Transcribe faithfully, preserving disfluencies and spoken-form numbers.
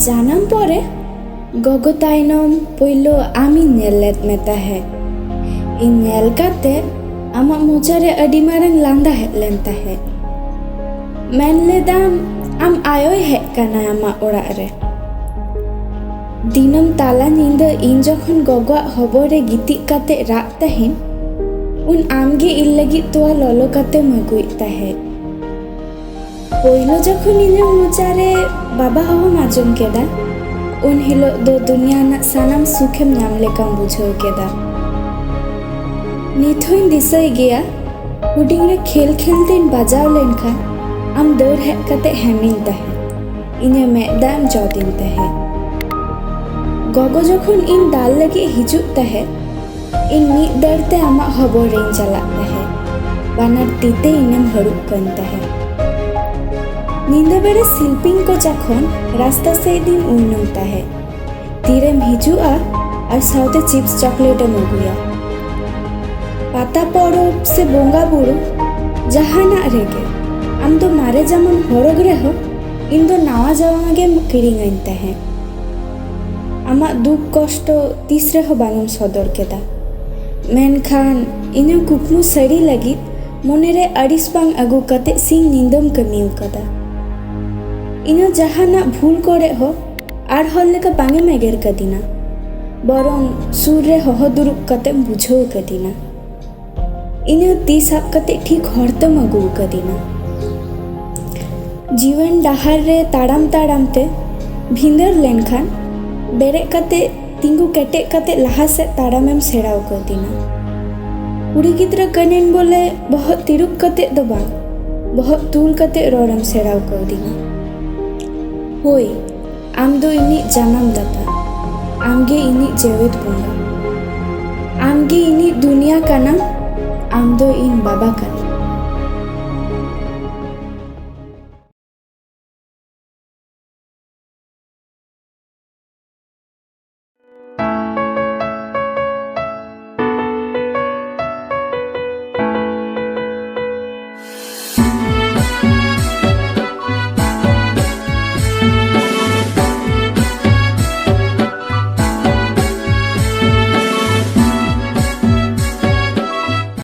ᱡᱟᱱᱟᱢ ᱯᱚᱨᱮ ᱜᱚᱜᱚ ᱛᱟᱭᱱᱚᱢ ᱯᱳᱭᱞᱳ ᱟᱢᱤᱧ ᱧᱮᱞ ᱞᱮᱫ ᱢᱮ ᱛᱟᱦᱮᱸᱫ᱾ ᱤᱧ ᱧᱮᱞ ᱠᱟᱛᱮ ᱟᱢᱟᱜ ᱢᱚᱪᱟᱨᱮ ᱟᱹᱰᱤ ᱢᱟᱨᱟᱝ ᱞᱟᱸᱫᱟ ᱦᱮᱡ ᱞᱮᱱ ᱛᱟᱦᱮᱸᱫ᱾ ᱢᱮᱱ ᱞᱮᱫᱟᱢ ᱟᱢ ᱟᱭᱳᱭ ᱦᱮᱡ ᱠᱟᱱᱟ ᱟᱢᱟᱜ ᱚᱲᱟᱜ ᱨᱮ᱾ ᱫᱤᱱᱟᱹᱢ ᱛᱟᱞᱟ ᱧᱤᱫᱟᱹ ᱤᱧ ᱡᱚᱠᱷᱚᱱ ᱜᱚᱜᱚᱣᱟᱜ ᱦᱚᱵᱚᱨ ᱨᱮ ᱜᱤᱛᱤᱡ ᱠᱟᱛᱮ ᱨᱟᱜ ᱛᱟᱦᱮᱱ, ᱩᱱ ᱟᱢᱜᱮ ᱤᱧ ᱞᱟᱹᱜᱤᱫ ᱛᱚᱣᱟ ᱞᱚᱞᱚ ᱠᱟᱛᱮᱢ ᱟᱹᱜᱩᱭᱮᱫ ᱛᱟᱦᱮᱸᱫ᱾ ᱯᱳᱭᱞᱳ ᱡᱚᱠᱷᱚᱱ ᱤᱧᱟᱹᱜ ᱢᱚᱪᱟᱨᱮ ᱵᱟᱵᱟ ᱦᱚᱦᱚᱢ ᱟᱸᱡᱚᱢ ᱠᱮᱫᱟ, ᱩᱱ ᱦᱤᱞᱳᱜ ᱫᱚ ᱫᱩᱱᱤᱭᱟᱹ ᱨᱮᱱᱟᱜ ᱥᱟᱱᱟᱢ ᱥᱩᱠᱷᱮᱢ ᱧᱟᱢ ᱞᱮᱠᱟᱢ ᱵᱩᱡᱷᱟᱹᱣ ᱠᱮᱫᱟ᱾ ᱱᱤᱛ ᱦᱚᱸᱧ ᱫᱤᱥᱟᱹᱭ ᱜᱮᱭᱟ, ᱦᱩᱰᱤᱧ ᱨᱮ ᱠᱷᱮᱞ ᱠᱷᱮᱞ ᱛᱮᱧ ᱵᱟᱡᱟᱣ ᱞᱮᱱᱠᱷᱟᱱ ᱟᱢ ᱫᱟᱹᱲ ᱦᱮᱡ ᱠᱟᱛᱮ ᱦᱮᱢᱤᱧ ᱛᱟᱦᱮᱸᱫ, ᱤᱧᱟᱹᱜ ᱢᱮᱫ ᱫᱟᱜ ᱮᱢ ᱡᱚᱫᱤᱧ ᱛᱟᱦᱮᱸᱫ᱾ ᱜᱚᱜᱚ ᱡᱚᱠᱷᱚᱱ ᱤᱧ ᱫᱟᱞ ᱞᱟᱹᱜᱤᱫ ᱦᱤᱡᱩᱜ ᱛᱟᱦᱮᱸᱫ, ᱤᱧ ᱢᱤᱫ ᱫᱟᱹᱲ ᱛᱮ ᱟᱢᱟᱜ ᱦᱚᱵᱚᱨ ᱨᱮᱧ ᱪᱟᱞᱟᱜ ᱛᱟᱦᱮᱸᱫ, ᱵᱟᱱᱟᱨ ᱛᱤ ᱛᱮ ᱤᱧᱮᱢ ᱦᱟᱹᱨᱩᱵ ᱠᱟᱹᱧ ᱛᱟᱦᱮᱸᱫ᱾ ᱧᱤᱫᱟᱹ ᱵᱮᱲᱟ ᱥᱤᱞᱯᱤᱧ ᱠᱚ ᱡᱚᱠᱷᱚᱱ ᱨᱟᱥᱛᱟ ᱥᱮᱫ ᱤᱧ ᱩᱭᱩᱝ ᱛᱟᱦᱮᱸᱫ, ᱛᱤᱨᱮᱢ ᱦᱤᱡᱩᱜᱼᱟ ᱟᱨ ᱥᱟᱶᱛᱮ ᱪᱤᱯᱥ ᱪᱚᱠᱞᱮᱴ ᱮᱢ ᱟᱹᱜᱩᱭᱟ᱾ ᱯᱟᱛᱟ ᱯᱚᱨᱚᱵᱽ ᱥᱮ ᱵᱚᱸᱜᱟ ᱵᱩᱨᱩ ᱡᱟᱦᱟᱱᱟᱜ ᱨᱮᱜᱮ ᱟᱢ ᱫᱚ ᱢᱟᱨᱮ ᱡᱟᱢᱟᱢ ᱦᱚᱨᱚᱜ ᱨᱮᱦᱚᱸ ᱤᱧ ᱫᱚ ᱱᱟᱣᱟ ᱡᱟᱢᱟ ᱜᱮᱢ ᱠᱤᱨᱤᱧᱟᱹᱧ ᱛᱟᱦᱮᱸᱫ᱾ ᱟᱢᱟᱜ ᱫᱩᱠ ᱠᱚᱥᱴᱚ ᱛᱤᱥ ᱨᱮᱦᱚᱸ ᱵᱟᱝ ᱮᱢ ᱥᱚᱫᱚᱨ ᱠᱮᱫᱟ᱾ ᱢᱮᱱᱠᱷᱟᱱ ᱤᱧᱟᱹᱜ ᱠᱩᱠᱢᱩ ᱥᱟᱹᱨᱤ ᱞᱟᱹᱜᱤᱫ ᱢᱚᱱᱮᱨᱮ ᱟᱹᱲᱤᱥ ᱵᱟᱝ ᱟᱹᱜᱩ ᱠᱟᱛᱮ ᱥᱤᱧ ᱧᱤᱫᱟᱹᱢ ᱠᱟᱹᱢᱤ ᱟᱠᱟᱫᱟ᱾ ᱤᱧᱟᱹᱜ ᱡᱟᱦᱟᱱᱟᱜ ᱵᱷᱩᱞ ᱠᱚᱨᱮ ᱦᱚᱸ ᱟᱨ ᱦᱚᱲ ᱞᱮᱠᱟ ᱵᱟᱝ ᱮᱢ ᱮᱜᱮᱨ ᱠᱟᱫᱤᱧᱟ, ᱵᱚᱨᱚᱝ ᱥᱩᱨ ᱨᱮ ᱦᱚᱦᱚ ᱫᱩᱲᱩᱵ ᱠᱟᱛᱮᱢ ᱵᱩᱡᱷᱟᱹᱣ ᱠᱟᱫᱤᱧᱟ᱾ ᱤᱧᱟᱹᱜ ᱛᱤ ᱥᱟᱵ ᱠᱟᱛᱮ ᱴᱷᱤᱠ ᱦᱚᱨ ᱛᱮᱢ ᱟᱹᱜᱩ ᱟᱠᱟᱫᱤᱧᱟ᱾ ᱡᱤᱭᱚᱱ ᱰᱟᱦᱟᱨ ᱨᱮ ᱛᱟᱲᱟᱢ ᱛᱟᱲᱟᱢ ᱛᱮ ᱵᱷᱤᱸᱫᱟᱹᱲ ᱞᱮᱱᱠᱷᱟᱱ ᱵᱮᱨᱮᱫ ᱠᱟᱛᱮ ᱛᱤᱸᱜᱩ ᱠᱮᱴᱮᱡ ᱠᱟᱛᱮ ᱞᱟᱦᱟ ᱥᱮᱫ ᱛᱟᱲᱟᱢᱮᱢ ᱥᱮᱬᱟ ᱟᱠᱟᱫᱤᱧᱟ᱾ ᱠᱩᱲᱤ ᱜᱤᱫᱽᱨᱟᱹ ᱠᱟᱹᱱᱟᱹᱧ ᱵᱚᱞᱮ ᱵᱚᱦᱚᱜ ᱛᱤᱨᱩᱵ ᱠᱟᱛᱮ ᱫᱚ ᱵᱟᱝ, ᱵᱚᱦᱚᱜ ᱛᱩᱞ ᱠᱟᱛᱮ ᱨᱚᱲᱮᱢ ᱥᱮᱬᱟ ᱟᱠᱟᱫᱤᱧᱟ᱾ ᱦᱳᱭ, ᱟᱢ ᱫᱚ ᱤᱧᱤᱡ ᱡᱟᱱᱟᱢ ᱫᱟᱛᱟ, ᱟᱢ ᱜᱮ ᱤᱧᱤᱡ ᱡᱮᱣᱮᱫ ᱵᱚᱸᱜᱟ, ᱟᱢ ᱜᱮ ᱤᱧᱤᱡ ᱫᱩᱱᱤᱭᱟᱹ ᱠᱟᱱᱟᱢ, ᱟᱢ ᱫᱚ ᱤᱧ ᱵᱟᱵᱟ ᱠᱟᱱᱟᱢ᱾